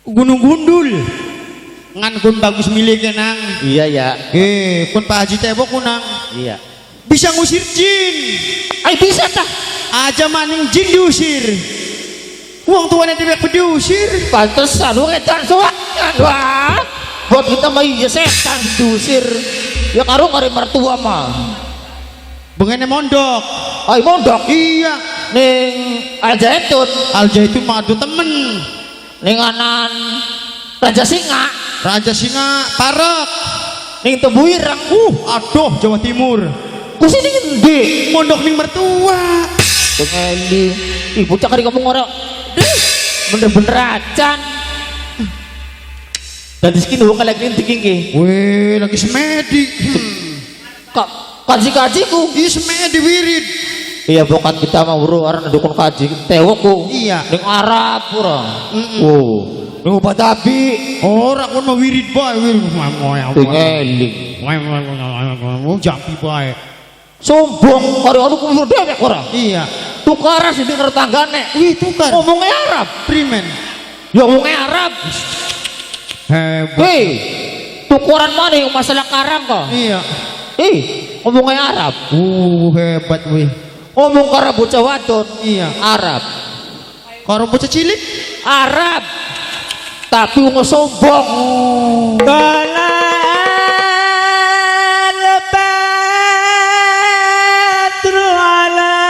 Gunung Gundul. Ngan kun bagus milik nang. Iya ya. Eh, kun Pak Haji Tewok kunang. Iya. Bisa ngusir jin. Ay bisa tah. Aja maning jin diusir. Wong tuane dewek diusir. Pantesan wong edan suwan. Wah. Buat kita mah iya setan diusir. Ya karo karo mertua mah. Bengene mondok. Ay mondok Iya. ning Al Zaitun, Al Zaitun mah adu temen. ning anan Raja Singa, Raja Singa Parek. ning Tebu Ireng. Aduh Jawa Timur. Ku sini ngendi? Mondok ning mertua. Pengendi. Ibu cak kari ngomong ora. Dih, bener-bener acan. Dan di sini wong lagi ngendi ki? Weh, lagi semedi. Kak kaji-kajiku. Iya semedi wirid. Iya bukan kita mau bro, orang dukun kaji tewok ku. Iya. Ning Arab ora. Oh, ning Abu Dhabi. Ora kon mau wirid bae wirid. Tingeling. Jampi bae. Sombong karo anu kuwi dewek ora. Iya. Tukaran sing karo tanggane. Wih, tukar. Ngomongnya Arab. Primen. Ya ngomongnya Arab. Hebat. Hei, tukaran mana yang masalah karang kok? Iya. Ih, ngomongnya Arab. Hebat wih. Ngomong karo bocah wadon. Iya. Arab. Karo bocah cilik. Arab. Tapi wong sombong. Talal badru alaina.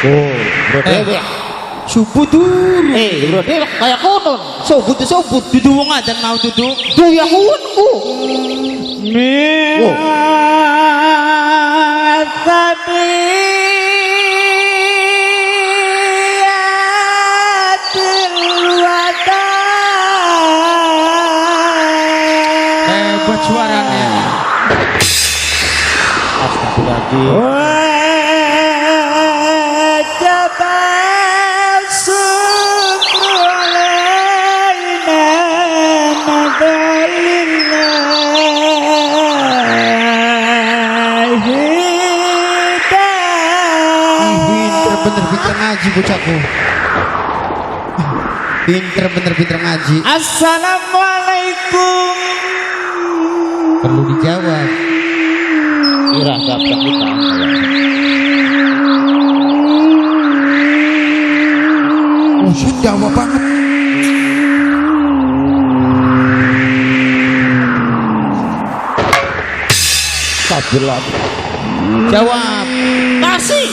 Oh, bro dewek. Subuh turu. Eh, bro dewek kayak konon. Sobut sobut. Dudu wong adan mau dudu. Duh ya ku. Min thaniyatil wada. Hebat suaranya. Astagfirullahaladzim. Wajib syukru alaina madalillahi. Pinter bener pinter ngaji bocahku. Pinter bener pinter ngaji. Assalamualaikum. Perlu dijawab. Kira gak kita. Oh, sudah banget. Astagfirullah. Jawab. Kasih.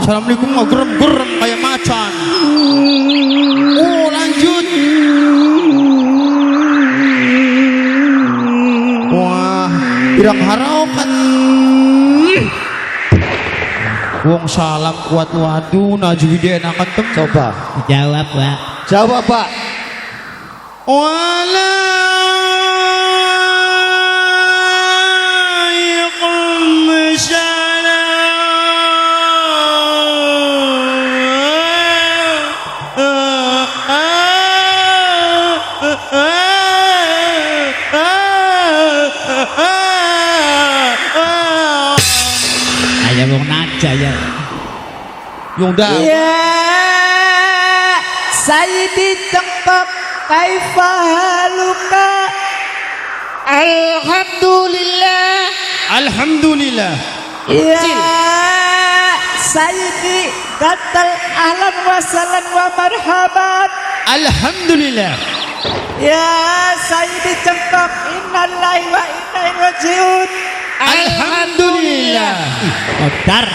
Assalamualaikum mau gerem-gerem kayak macan. Oh, lanjut. Wah, pirang harokat. Wong salam kuat wadu najwi enakan tem. Coba. Jawab, Pak. Jawab, Pak. Waalaikumsalam. Ayo wong naja ya. Yung dah. Ya Sayyidi Cengkok kaifa haluka? Alhamdulillah. Alhamdulillah. Ya Sayyidi Gatal ahlan wa sahlan wa marhaban. Alhamdulillah. Ya Sayyidi Cengkok innalillahi wa inna ilaihi rajiun. Alhamdulillah. Odar.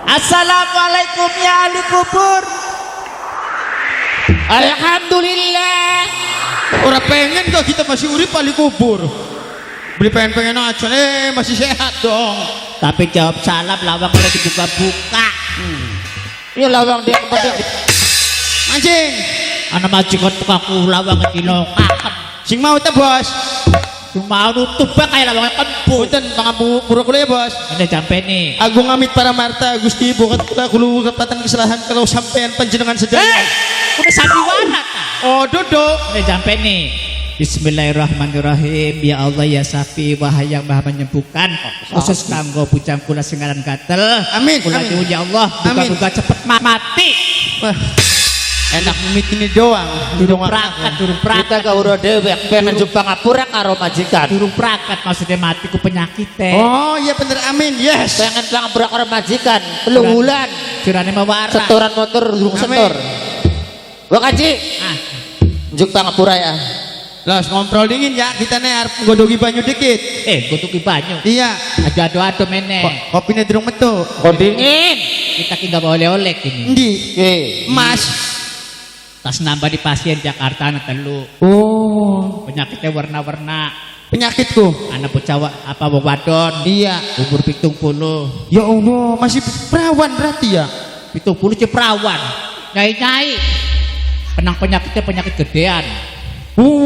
Assalamualaikum ya ahli kubur. Alhamdulillah. Ora pengen kok kita masih urip ahli kubur. Beli pengen-pengen aja, masih sehat dong. Tapi jawab salam lawang ora dibuka-buka. Ini lawang dia kepada Mancing. Ana majikan tukaku lawang dilokaken. Sing mau ta, Bos? Cuma nutup bae kaya lawangnya kempul. Punten pangapura kula ya, Bos. Ini jampe nih. Agung amit para marta Gusti bokat kula kulu kepatan kesalahan kalau sampean panjenengan sedaya. Udah sandiwara ta. Oh, duduk. Ini sampai nih. Bismillahirrahmanirrahim. Ya Allah ya Safi, wahai yang Maha menyembuhkan. Khusus kanggo bujang kula sing aran gatel. Amin, Kula amin. nyuwun ya Allah, Amin. muga-muga cepet mati. Wah. Enak mimik ini doang. Durung Doang. prakat, durung Kita prakat. kawruh dewek pengen jumpa ngapura karo majikan. Durung prakat maksudnya mati ku penyakit. Oh, iya bener amin. Yes. Pengen pangapura karo majikan, 3 wulan. Curane mawara. Setoran motor durung Amin. setor. Wah kaji, Ah, njuk pangapura ya. Lah, ngobrol dingin ya, kita nih arep nggodogi banyu dikit. Eh, gue tuki banyu. Iya. Aja ado-ado meneh. Kopine durung metu. Kok dingin? Kita ki nggak boleh oleh-oleh gini. Endi? Oke. Mas. Tas nambah di pasien Jakarta ana telu. Oh, Penyakitnya warna-warna. Penyakitku. Anak bocah apa wong wadon. Iya. Umur 70. Ya Allah, masih perawan berarti ya? 70 cek perawan. Nyai-nyai. Penang penyakitnya penyakit gedean.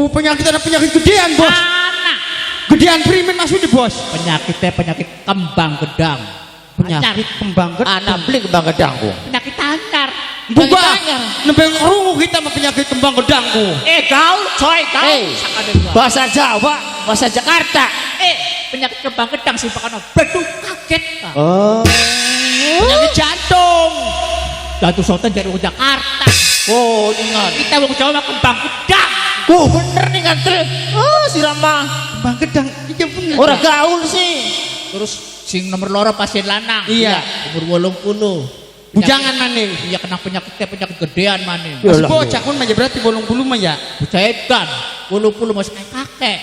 Penyakit ada penyakit gedean, Bos. Anak. Gedean primen maksudnya, Bos. Penyakitnya penyakit kembang gedang. Penyakit kembang gedang. Anak beli kembang gedangku. Penyakit anyar. Buka. Nembe ngrungu kita sama penyakit kembang gedangku. Eh gaul coy gaul. Hey, Sakade gua. bahasa Jawa, bahasa Jakarta. Eh penyakit kembang gedang sih pakano. Beduh kaget. Kak. Oh. Penyakit jantung. Jatuh soten dari wong Jakarta. Oh, ningan. Kita wong Jawa mah kembang gedang. Oh, bener nih kan. Oh, si Rama. Kembang gedang. Iya bener. Ora gaul sih. Terus sing nomor loro pasien lanang. Iya. Umur 80. Bujangan maning. Iya kena penyakitnya penyakit gedean maning. Ya Masih Allah. bocah kun mah ya berarti 80 mah ya. Bocah edan, 80 masih kayak kakek.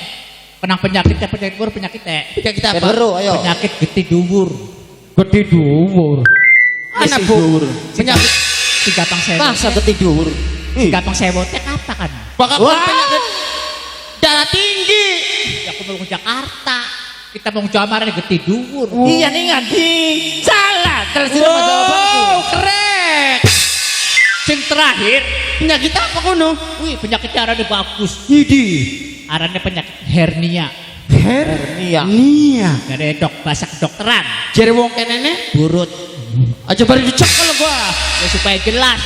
Kena penyakitnya penyakit dhuwur penyakitnya. Penyakit apa? Beru, ayo. Penyakit getih dhuwur. Gede dhuwur. Anak bu. Penyakit Si gampang sewot. Masa ketidur? Si gampang sewotnya apa kan? bakal Wah. penyakit darah tinggi. Ya aku mau ke Jakarta. Kita mau Jawa getih dhuwur. Iya nih di salah. Terus si Rama jawabanku. Oh, keren. Sing terakhir, Penyakit apa kono? wih penyakitnya arane bagus. Idi. Arane penyakit hernia. Hernia. Hernia. Dari dok bahasa kedokteran. Jere wong kenene Burut. aja baru dicekel gua. Ya supaya jelas.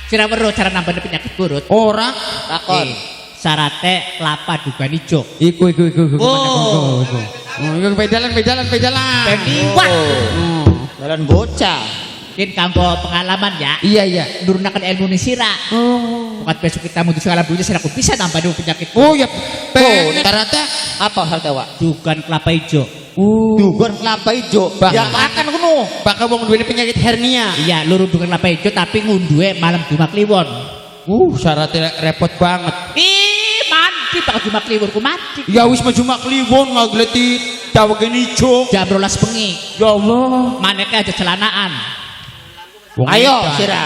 Sira weruh cara nambah penyakit burut. Ora. Takon. Eh, Syarate kelapa dugan ijo. Iku iku iku iku. Oh. Iku. Oh, iku pedalan pedalan pedalan. Peniwat. Oh. Jalan bocah. Mungkin kanggo pengalaman ya. Iya iya. Nurunakan ilmu ni sira. Oh. Bukan besok kita mau alam dunia sira aku bisa nambah dulu penyakit. Oh ya, Oh, rata Apa hal tewa? Dugan kelapa ijo. Dugan kelapa ijo. Bah. Ya makan kuno. Bakal wong duwe penyakit hernia. Iya, luru dugan kelapa ijo tapi ngunduhe malam Jumat Kliwon. Syaratnya repot banget. Ih, mandi bakal Jumat Kliwon ku mandi. Ya wis maju mak kliwon ngagleti dawegen ijo. Jam 12 bengi. Ya Allah. Maneke aja celanaan. Wong Ayo, edan. Sira.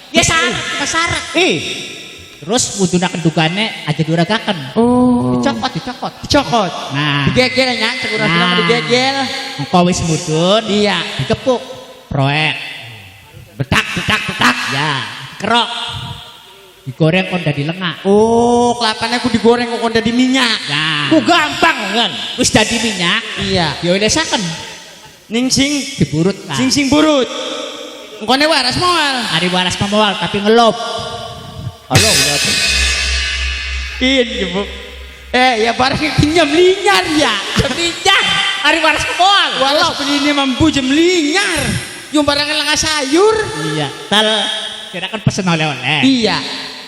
Ya syarat, cuma syarat. Ih, Terus wudunaken dugane aja diuragaken. Oh. Dicokot, dicokot. Dicokot. Nah, Digegel ya, cekurang Nah. digegel. engko wis mudun, Iya. dikepuk. Proek. Betak betak betak. Ya, kerok. Digoreng kon dadi lengak. Oh, kelapanya aku digoreng kok kon dadi minyak. Nah, ku gampang kan. wis dadi minyak, Iya. diolesaken, Ning sing diburut kan. sing sing burut. Engkone waras moal. Ari waras pamawal tapi ngelup. Halo. In jebuk. Eh, ya barang kenyam linyar ya. Minyak, ari waras pamawal. Waras ini mampu jem linyar. Yung barangnya lenga sayur. Iya, tal kira kan pesen oleh-oleh. Iya.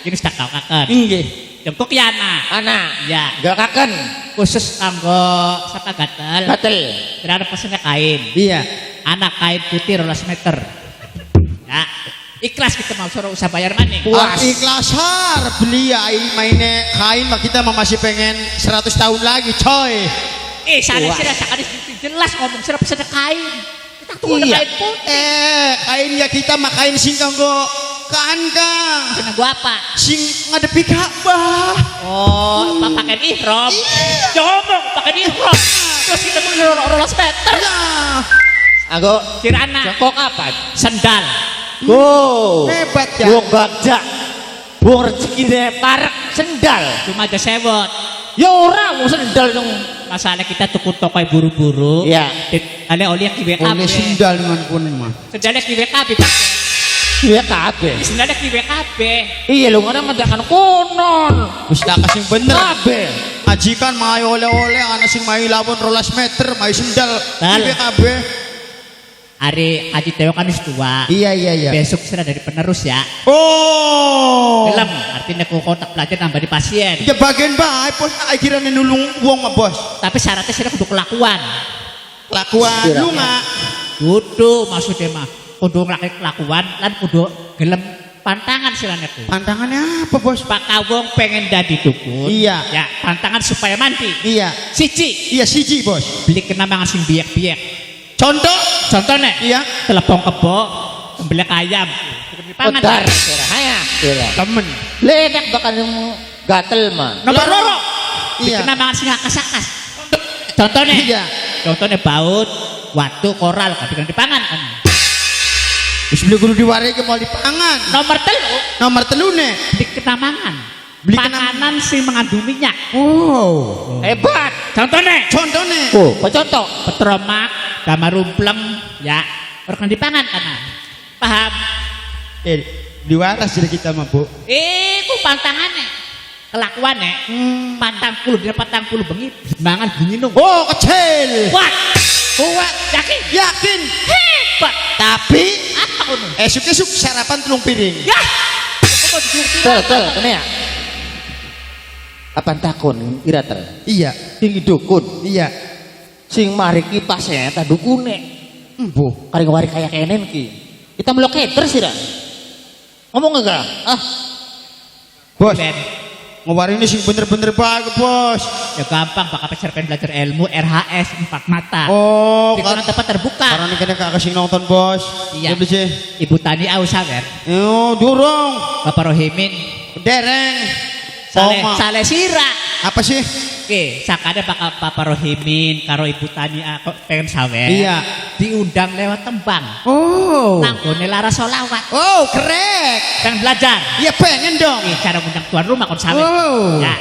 Ini sudah kau kaken. Inggih. Jengkok ya anak. Anak. Iya, Gak kaken. khusus kanggo sapa gatel. Gatel. Kira ada pesennya kain. Iya. Anak kain putih 12 meter. Ya, ikhlas kita mau suruh usah bayar maning. Puas. Ikhlas har beli ya maine kain mah kita mah masih pengen 100 tahun lagi coy. Eh, sana Puas. sira sakane jelas ngomong sira pesennya kain. Kita tuh Iya. kain putih. Eh, kain ya kita mah kain sing kanggo kan kang. Seneng gua apa? Sing ngadepi Ka'bah. Oh, apa pakai ihram? Iya. Ngomong pakai ihram. Terus kita mau 12 meter. Ya. Aku Kirana jengkok apa? sendal. Go. Hebat ya. Wong bagja. Wong rezekine parek sendal. Cuma aja sewot. Ya ora wong sendal dong. Masalah kita tuku toko buru-buru. Iya. Ale oleh kiwe Oleh kabeh. sendal dengan pun mah. Sendalnya kiwe kabeh. Iya kabeh. Sebenarnya kiwe kabeh. Iya lu ngono mendakan konon. Wis tak sing bener. Kabeh. Majikan mai oleh-oleh ana sing mai lawon 12 meter, mai sendal. Tal. Kiwe kabeh. Ari Haji Teo kan wis tua. Iya iya iya. Besok serah dari penerus ya. Oh. Gelem, artinya ku kotak belajar nambah di pasien. Ya bagian bae bos, tak kirane nulung wong mah bos. Tapi syaratnya sih kudu kelakuan. Kelakuan Iya. lunga. Kudu maksudnya mah kudu nglakoni kelakuan lan kudu gelem pantangan silane ku. Pantangannya apa bos? Pak Kawong pengen dadi dukun. Iya. Ya, pantangan supaya mandi. Iya. Siji, Iya siji bos. beli kena mangan sing biek-biek. Contoh? Contohnya, Iya. telepon kebo, sembelih ayam. Pangan. Odar. Haya. Temen. Lenek bakal yang gatel mah. Nomor loro. Iya. Dikena mangan sing akas-akas. Contohnya, Iya. contohnya baut, watu, koral, kan dikena dipangan kan. Wis beli kudu diwarai ke mau dipangan. Nomor telu, Nomor telu nih. dikena mangan. Beli kena- Makanan sing mengandung minyak. Oh. Hebat. Contohnya, Contohnya. Oh, apa contoh? petromak, damar rumpleng, ya, ora kena dipangan kan. Paham? Eh, diwaras jadi kita mah bu. Eh, ku pantangane. Kelakuane, 40 dina 40 bengi mangan bengi nung. Oh kecil. Kuat, Kuat. yakin, Yakin. hebat. Tapi Apa kono? esuk-esuk sarapan telung piring. Ya. Kok dijungkir? Tel, tel, kene ya. Kapan takon ira tel? Iya. Tinggi dukun. Iya. Sing mari ki pasien ta dukune. Embuh. Kari ngewari kaya kenen ki. Kita melok hater sih. Ngomong enggak? Ah, Bos. Ben, Ngewari ini sing bener-bener bagus bos. ya gampang bakal pengen belajar ilmu RHS empat mata. Oh, Di kono tempat terbuka. karena ini kena kakak sing nonton bos. Iya. Ya beli sih. Ibu Tani au sawer, Oh, durung. Bapak Rohimin, Dereng. Saleh, Oma. Saleh Sira. Apa sih? Oke, sakada bakal Bapak Rohimin karo Ibu Tani aku pengen sawer. Iya. Diundang lewat tembang. Oh. Nanggone lara solawat. Oh, keren. Pengen belajar. Ya pengen dong. Oke, cara ngundang tuan rumah kon sawer. Oh. Ya.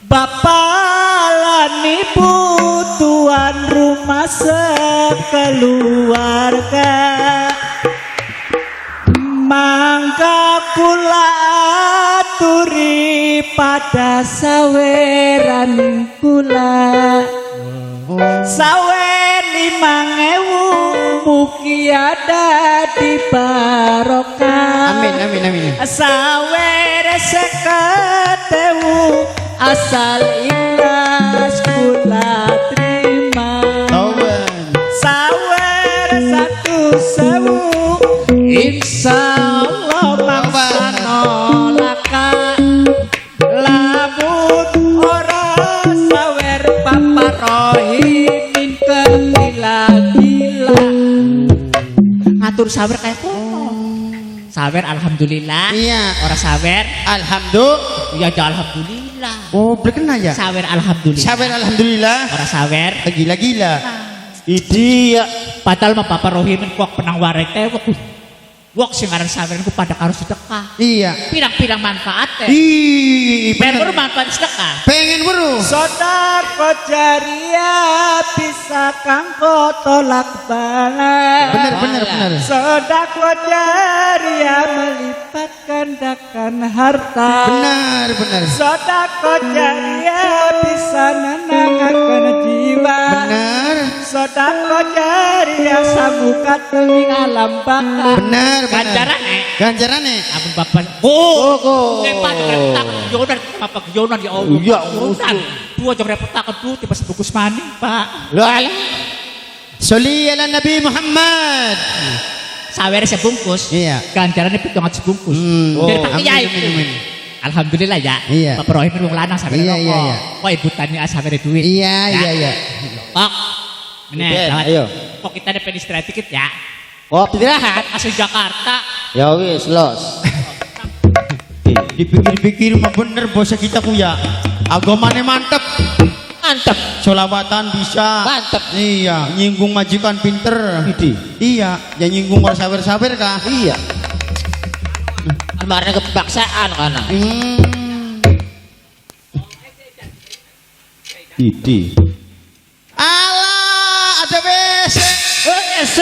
Bapak lan ibu tuan rumah sekeluarga, mangga kula aturi pada saweran kula. Sawer 5.000 mugi ada di barokah. Amin, amin, amin. Sawer 50.000 asal ikhlas kula terima. Tauban. Sawer 100.000 insya Allah mangsa nolaka. Lamun ora sawer Papa Rohimin kegila-gila. Ngatur sawer kayak kono. Sawer alhamdulillah. Iya. Ora sawer, Alhamdulillah. ya aja alhamdulillah. Oh, beli kena ya? Sawer alhamdulillah. Sawer alhamdulillah. Ora sawer. Gila-gila. Idi ya. Padahal mah Bapak Rohimin kok penang warai tewek. Wok sing aran sawer ku pada karo sedekah. Iya. Pirang-pirang manfaatnya. Ih, Pengen bener. weruh manfaat sedekah. Pengen weruh. Sodako jariah bisa kanggo tolak bala. Bener, bener, bener. Sodako jariah melipat gandakan harta. Benar, benar. Sodako jariah bisa nenangaken jiwa. Benar. Sodako jariah samuka ing alam baka. Benar, benar. Ganjarane. Ganjarane. Ampun Bapak. Oh, Oh, Lepas repot guyonan, Bapak guyonan ya Allah. Iya, Guyonan. Dua jam repot aku tiba sebungkus maning, Pak. Lah, alah. Sholli ala Nabi Muhammad. Sawer sebungkus. Iya. Ganjarannya 700 sebungkus. Oh, Dari Pak amin, Kiai. amin, amin. Alhamdulillah ya. Iya. Bapak Rohim wong lanang sawer Iya, rokok. iya, iya. Kok ibu tani sawer duit. Iya, Ya. iya, iya. Kok. Meneh, Ben, lewat. ayo. Kok kita ada pengen istirahat dikit ya. Oh, istirahat. Asli Jakarta. Ya wis, los. Dipikir-pikir mah bener bosnya kita ku ya. Agamane mantep. Mantep. Solawatan bisa. Mantep. Iya, nyinggung majikan pinter. Idi. Iya, ya nyinggung orang sawer-sawer kah? Iya. Kemarin kebaksaan kana. Idi. Alah, ada WC. WC.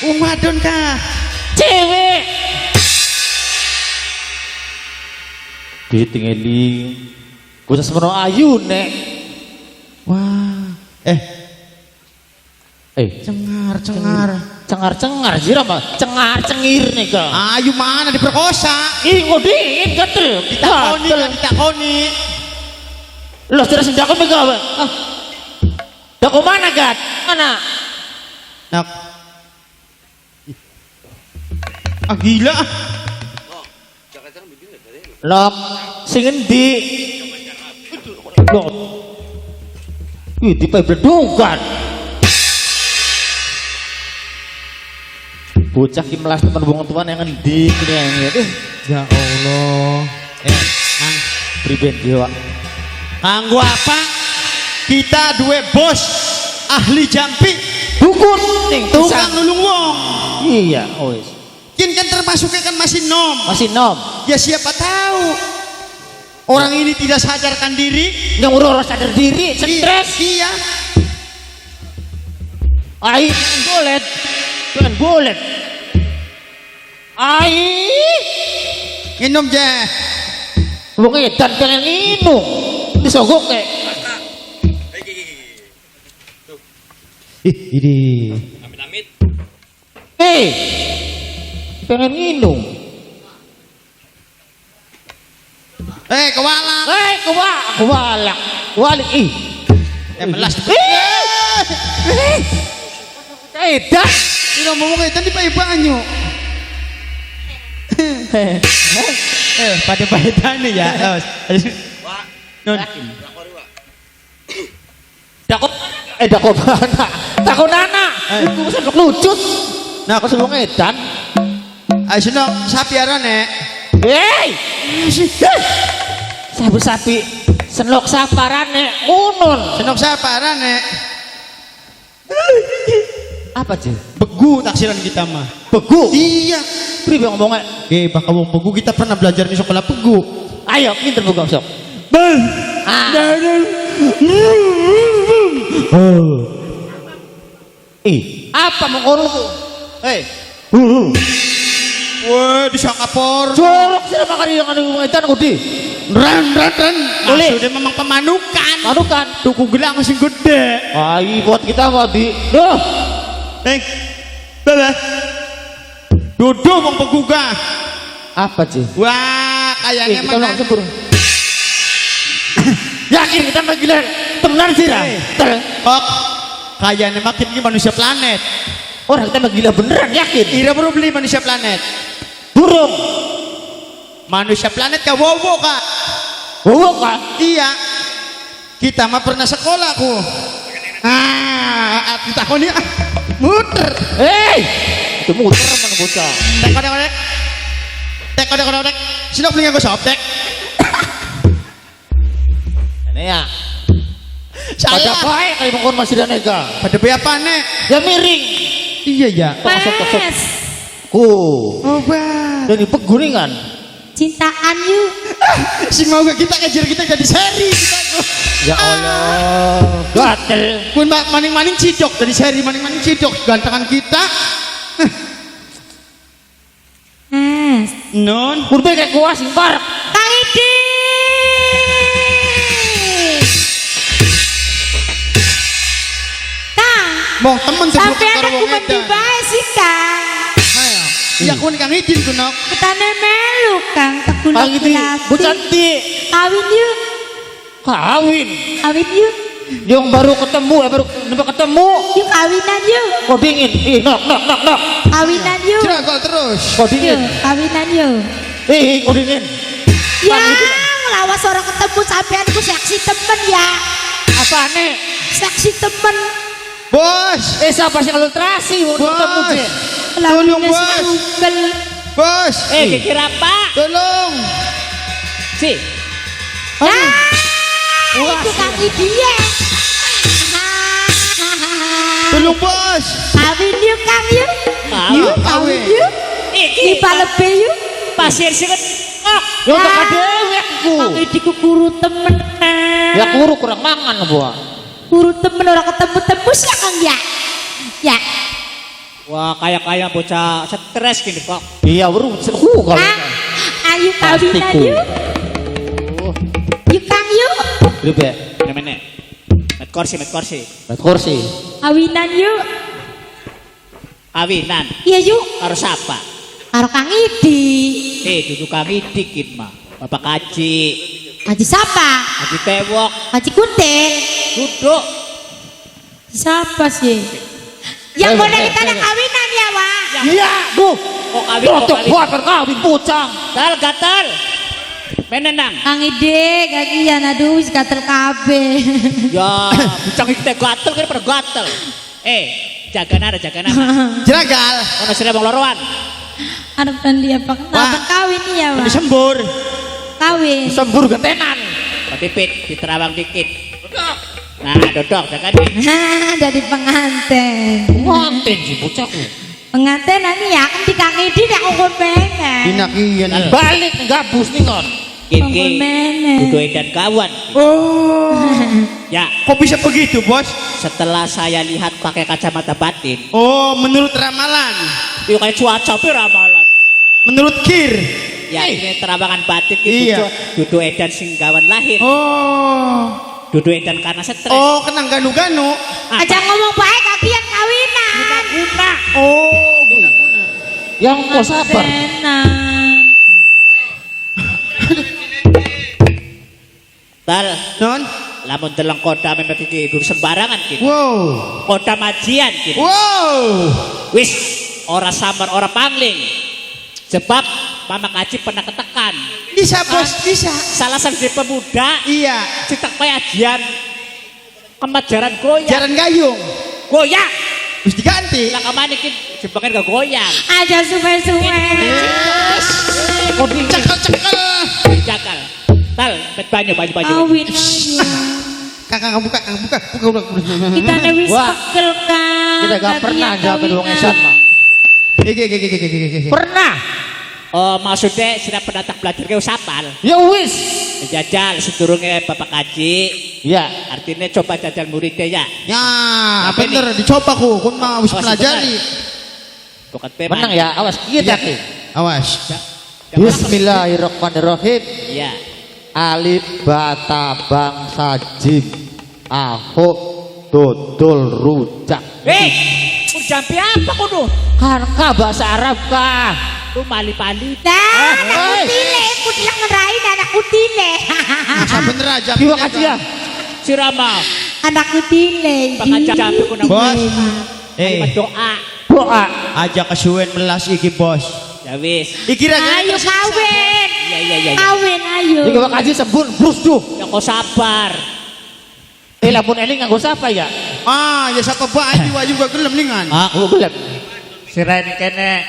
Wong wadon kah? Cewek. Ditingeli. Bocah semono ayu nek. Wah. Eh, Cengar, cengar. Cengar-cengar sira mah, cengar-cengir nih ka. Ayu mana diperkosa? Ih, ngodiin gatel. Ditakoni kan ditakoni. Loh, sira sendako megawe. Ah. Dako mana, Gat? Mana? Nak. Ah gila. Lok, sing endi? Lok. Ih, dipe bledungan. Bocah ki melas temen wong tuan yang endi kene yang ngene. Ya Allah. Kang, Priben dewa. Kanggo apa? Kita duwe bos ahli jampi, Dukun ning tukang nulung wong. Iya, oh wis. Kin kan termasuknya kan masih nom. Masih nom. Ya siapa tahu orang ini tidak sadarkan diri. Yang ora sadar diri, stres. Iya. Ai, bolet. Pengen bolet. Ai, Minum je. wong edan pengen minum. Disogok kek. Ih, ini. Eh, pengen minum. Kewalak. Eh, kewalak. Walik ih. Melas. Eh, edan. Ini ngomong edan di pai banyu. Pada pahitan ya. Nun. Dako dako mana? Dako nana. Iku sendok lucut. Nah, Aku sebelum edan. Ayo senok sapi arane. Hei. Sabu sapi senok saparane unun. Senok siapa arane? Apa sih? Begu taksiran kita mah. Begu. Iya. Pribe ngomongnya? Oke, bakal wong begu kita pernah belajar di sekolah begu. Ayo, pinter begu sok. Ah. Ih, apa mau kono ku? Hei. Wah, disangka por. Jorok sih makan yang anu edan kudi. Ren ren ren. Boleh. Maksudnya memang pemanukan. Manukan. Tuku gelang sing gede. Ai buat kita mau di. Duh. Bebe. Duduk wong begu kah. Apa sih? Wah, kayaknya Kita mana? langsung turun. Yakin kita mah gila temenan sih ra. Kok kayaknya makin ini manusia planet. Orang kita mah gila beneran yakin. Ira baru beli manusia planet. Burung. Manusia planet ka wowo kak. Wowo kah? Iya. Kita mah pernah sekolah ku. Ah, ditakoni ah. Muter. Hei, itu muter mana bocah. Tek kodek kodek. Tek kodek kodek. Sinok beli nganggo sop tek. Ini ya. Pada Salah. baik kali mengkon masih dan ega. Pada be apa nek? Ya miring. Iya ya. Tok sok tok sok. Mas, Ku. Obat. Dan di peguringan. cintaan yuk. Sing mau kita kejar kita jadi seri kita. Ya Allah. Gatel. Pun maning-maning cidok dari seri maning-maning cidok gantengan kita. Mas, Non. Kurbe kayak gua sing parek. Kang Idi. Kang, Mau temen sebelum sampean karo aku wong mandi edan. bae sih, Kang. Ayo. Iya kun Kang Idin ku nok. Ketane melu, Kang, tegulak Kang Idi, bu cantik. Kawin yuk, Kawin. kawin yuk. Yang baru ketemu ya baru ketemu. Yuk kawinan yuk. Kok dingin? Ih, nok nok nok nok. Kawinan yuk. Jerak terus. Kok dingin? Yuk, kawinan yuk. Ih, kok dingin. Ya, lawas orang ketemu sampean ku seksi temen ya. Apa nih? Seksi temen. Bos. Siapa sih kalau terasi mau ketemu Bos. sih? Tolong, Lambene Bos. sungkel. Bos. Kira apa? Tolong. Si. Ya, itu kaki dia. Tolong bos. Kawin yuk, Kang yuk. Yuk, kawin yuk. Iki Ipa lebih yuk. pasir sing kok. Ya untuk dewek ku. Kang Idi ku kuru temen. Ya kuru kurang mangan buah. Kuru temen orang ketemu tembus ya Kang ya. Ya. Wah, kaya-kaya bocah stres gini kok. Iya, weru ku kalau. Kang, ayo kawinan Pasti ku. yuk. Yuk Kang yuk. Pribe? Mene. Met kursi, met kursi. Met kursi. Kawinan yuk. Kawinan Iya yuk. karo siapa? Karo Kang Idi. Eh, duduk kami dikit mah. Bapak Haji, Haji siapa? Haji Tewok, Haji Kuntil. duduk. Siapa sih? Yang Eh, boleh eh, kita ada eh. kawinan ya, Wak. Iya, duh. Kok kawin, kok Tutup kawin. buat kawin bocah. Gatal, gatal. Menenang. Kang Ide, kakian aduh wis gatel kabeh. Ya, bocah iki teh gatel kene pada gatel. Eh, jaga nara, jaga nara. Jeragal. Ono sira wong loroan. Arep dia apa Wak. kenapa kawin ya, Wak? Disembur. Kawin. Sembur gentenan. Pipit diterawang dikit. Nah, dodok jaga nih. Hah, jadi pengantin. Pengantin sih bocahku. Pengantin nanti ya kan di Kang Idi nek ngungkul meneh. Dina kian. Balik gabus nih kon. Iki Ngungkul meneh. duduk dan kawan. Oh. Ya, Kok bisa begitu, Bos? setelah saya lihat pakai kacamata batin, Oh, menurut ramalan. itu kayak cuaca pi ramalan. Menurut Kir. Ya, ini terawangan batin iki Iya. duduk duduk edan sing gawan lahir. Oh. Duduk edan karena stres. Oh, kenang ganu-ganu. Aja ngomong baik kakian kawinan. Guna. Oh, guna-guna. Yang kok sabar. Pengantenan. Tal, Non? lamun deleng kota memang iki ibu sembarangan kini. Wow. Kota majian kini. Wow. Wis ora samar ora pangling. Sebab Mama Kaji pernah ketekan. Bisa, Bos, bisa. Salah satu pemuda Iya. cetak ajian kemajaran goyang. Jalan gayung. Goyang. Terus diganti. Lah kemana iki jebaknya gak goyang. Aja suwe-suwe. Yes. Cekel-cekel. Jakal. Tal, bet banyu banyu banyu. Kawin ayo. Kakak buka, kakak buka, buka, buka. buka. Kita nih wis Wah. pekel Kang. Kita gak pernah jamin wong esan mah. Iki, iki, iki, iki, iki, iki. Pernah. Oh, maksudnya sudah pendatang belajar ke usapal. Ya wis. Jajal sedurunge Bapak Kaji. Ya. Artinya coba jajal muridnya ya. Ya, Apa bener dicoba ku, kun mah wis Awas, pelajari. Bukan pe Menang ya, awas kita ki. Awas. Bismillahirrahmanirrahim. Iya. Alif bata bangsa jim. Ahok dodol rujak. Eh, pun jampi apa kudu? Karka bahasa Arab kah? Lu mali-pali. Nah, anak Eh. kutile, kutile ngerain anak kutile. Masa bener aja. Kiwa kaji ya. Sirama, Anak kutile. Pak jampi ku nang Bos. eh Eh, doa. Doa. aja kesuwen melas iki, Bos. Ya wis. Iki ragane Ayo tersiksa. kawin. Iya iya iya. iya. Kawin ayo. Iki wak kaji sembur brus duh. Ya kok sabar. Eh lamun eling nganggo sapa ya? Ah, ya sapa bae diwajib gak gelem lingan. Ah, Aku gelem. sirain kene.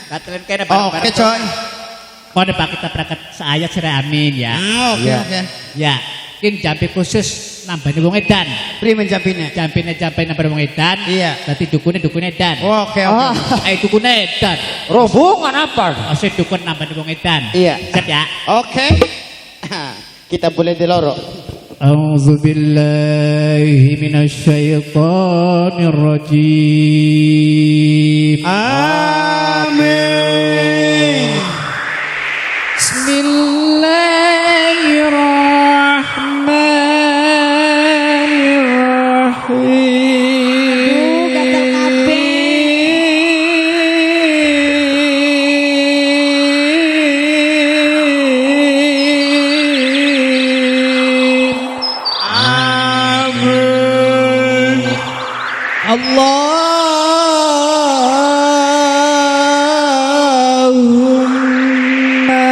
Katelen kene Oke, coy. Mau Pak kita berangkat seayat sirai amin ya. Ah, oke, Iya. oke. Ya, kin jampi khusus nambahin wong edan. Primen jampine. Jampine jampi nambahin wong edan. Iya. Berarti dukune dukune edan. Oke, oke. Ah, Eh dukune edan. rombongan apa? Maksudnya dukun nambahin wong edan. Iya. Siap ya. Oke. Kita boleh dilorok. أعوذ بالله من الشيطان الرجيم Amin. بسم الله الرحمن الرحيم Aduh, gatel kabeh. Amin. Allahumma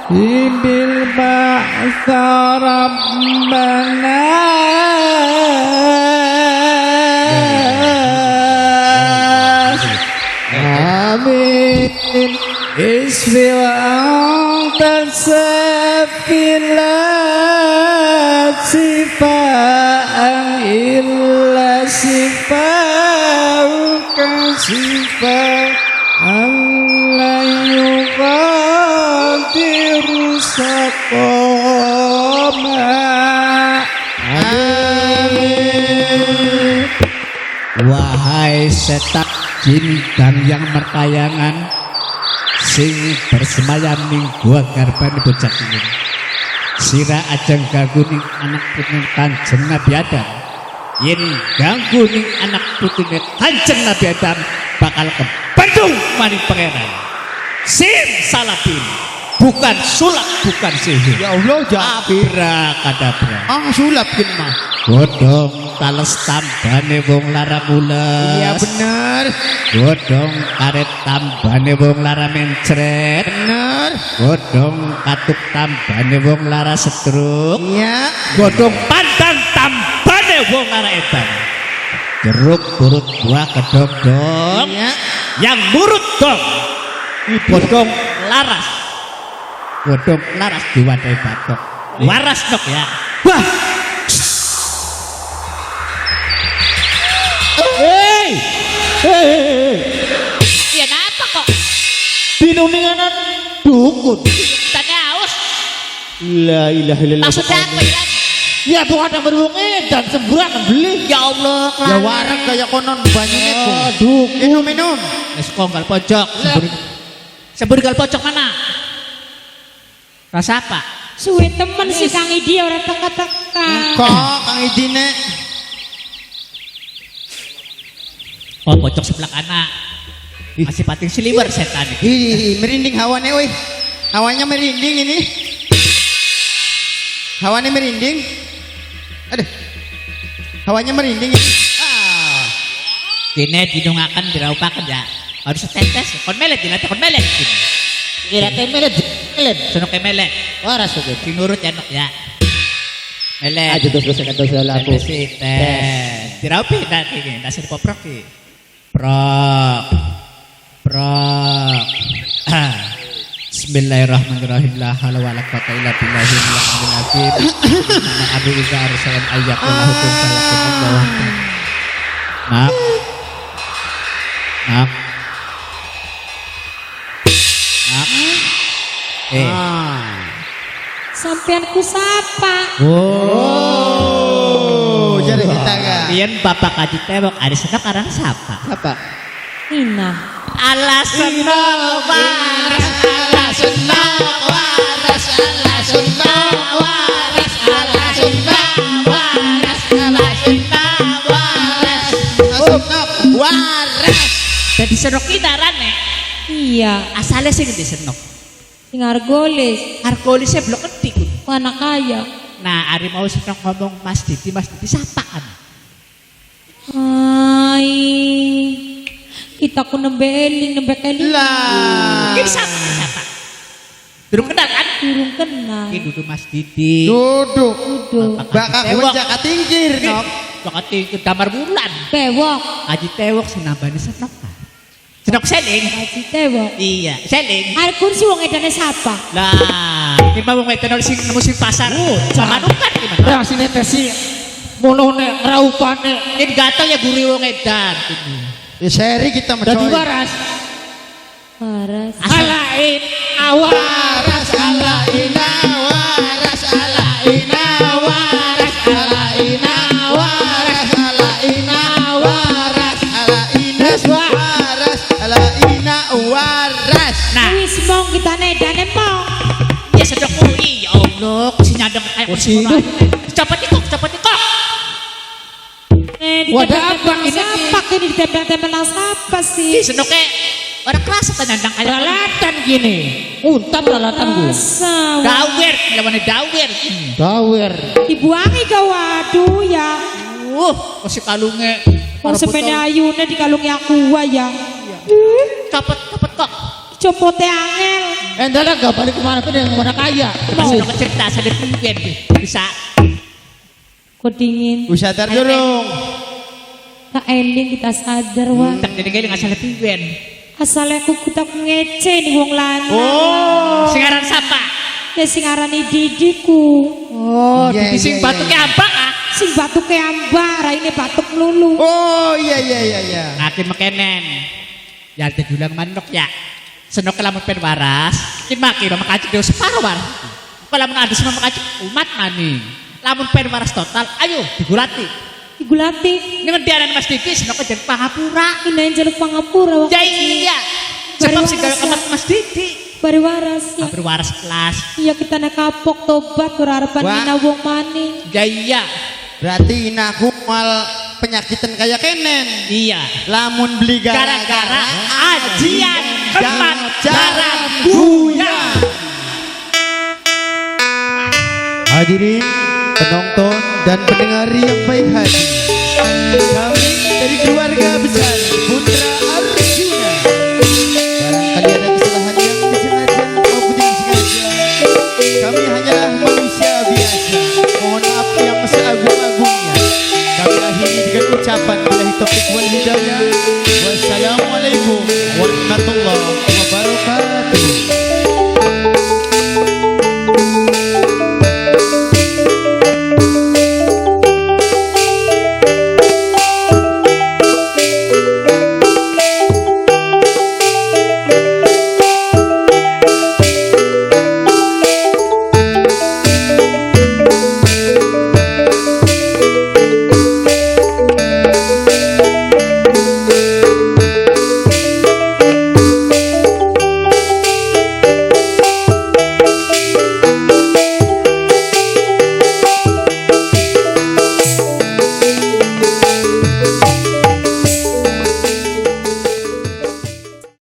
adhibil ba'sa rabbana Amin Isfi wa anta safi la sifaan illa sifauka sifaan la yughadiru saqama. Amin. Wahai setan jin dan yang mertayangan sing bersemayam ning gua garbane bocah ini. Sira ajeng ganggu ning anak putune Kanjeng Nabi Adam. Yen ganggu ning anak putune Kanjeng Nabi Adam bakal kebendung maring pangeran. Sim salabim, bukan sulap, bukan sihir. Ya Allah, jadi. Abrakadabra. Ah, sulap kin mah. Godhong tales tambane wong lara mules. Iya bener. Godhong karet tambane wong lara mencret. Bener. Godhong katuk tambane wong lara setruk. Iya. Godhong pandan tambane wong lara edan. Jeruk turut buah kedok dong. Iya. Yang nurut dong. Godhong laras. Godhong laras diwadahi batok. Waras dok ya. Wah, Hei. Hei. Iya napa kok? Binuninganan dukun. Tanya haus. La ilaha illallah. Maksudnya apa ya? Ya bukan yang berwong edan sembarangan beli. Ya Allah, ya warak kaya konon banyune ku. Aduh. Minum minum. Wis konggal pojok. Sembur gal pojok mana? Rasa apa? Suwe temen si Kang Idi ora teka-teka. Kok Kang Idine Oh, pojok sebelah kanan. Masih pating siliwer setan iki. Ih, merinding hawane woi. Hawanya merinding ini. Hawane merinding. Aduh. Hawanya merinding ini. Ah. Kene dinungaken diraupaken ya. Harus setetes. Kon melet dilatih kon melet. Kira melet melet. Sono ke melet. Waras oke. Sing nurut ya nok ya. Melet. Aja terus terus terus laku. Tes. Tes. Diraupi nah iki, nasir poprok iki. Prok. Prok. Ah. Bismillahirrahmanirrahim. La haula wala quwata illa billahil aliyyil azim. Inna abu idza arsalan ayyaqul hukum fayakun Allahu akbar. Nak. Nak. Nak. Eh. Ah. Sampean ku sapa? Oh, jadi kita kan. Riyen Bapak Kaji Tewok ada senok arang sapa? Apa? Ina. Ala senok waras, ala senok waras, ala senok waras, ala senok waras, ala senok waras. Senok waras. Dadi senok ki darane. Iya, Asale sing endi senok? sing argolis, Arkolise blok endi ku? anak kaya. Nah, ari mau senok ngomong Mas Didi, Mas Didi sapaan? Ai. Kita ku nembe eling, nembe eling. Lah. Ki sapa? Sapa? Durung kenal kan? Durung kenal. Ki dudu Mas Didi. Duduk. Duduk. Bakal Tewok. jaka tingkir, Nok. Bakal tingkir damar bulan. Bewok, Haji Tewok sing nambani senok. Senok seling. Haji Tewok. Iya, seling. Argun si wong edane sapa? Lah, ki mau wong edan sing nemu sing pasar. Manukan ki mana? Reaksine tesi monone raupane Ini gatel ya guri wong edan. Ya seri kita mah dadi coy. waras. Waras. Alain awal. Waras ala ina waras ala ina waras ala ina waras ala ina waras ala ina waras ala ina waras. Nah, Wis mong kita edane mong. ya sedok kuwi ya Allah, si nyadeng kayak Kursi. Cepet ikok, cepet ikok. Eh, Wadah ditempel-tempel apa ini, Ki? Sapa kini ditempel-tempel nang sapa Ki sih? senoke ora kerasa ta nyandang kayak Ralatan gini. Untam ralatan gue. Rasa. dawer, lawane dawer. Dawer. Dibuangi ke waduh ya. Masih kalunge. Wong sepene ayune dikalungi aku ya. Cepet, cepet kok. Copote angel. Endala gak balik kemana pun yang mana kaya. Masih ada cerita saya pimpin bisa. Kok dingin. Wis sadar durung. Tak eling kita sadar wah. Tak jadi kayak nggak salah pimpin. Asale aku kutak ngece nih wong lanang. Oh. Sing aran sapa? Ya sing arani didiku. Oh, Iya, di sing iya, batuke iya. ambak ah. Sing batuke ambak, raine batuk lulu. Oh iya iya iya iya. Ngaki mekenen. Ya diulang manuk ya. Senok lamun pen waras, kin maki mama kaji dhewe separo waras. Kok lamun ada semua makaji umat maning. Lamun pen waras total, ayo digulati. Ibu Latif. Ning ngendi arane Mas Didi senoko jaluk pangapura. Ini jaluk pangapura waktu Ya iya. Sebab sing gawe kemat Mas Didi. Bari waras ya. Hampir waras kelas. Iya kita nak kapok tobat ora arepan Wah. ngina wong maning. Ya iya. Berarti inaku mal penyakitan kayak kenen. Iya. Lamun beli Gara-gara gara-gara ajian kemat jaran buya. Hadirin, penonton dan pendengar yang baik hati. Kami dari keluarga besar Putra Arjuna. Barangkali ada kesalahan yang disengaja maupun tidak disengaja. Kami hanyalah manusia biasa.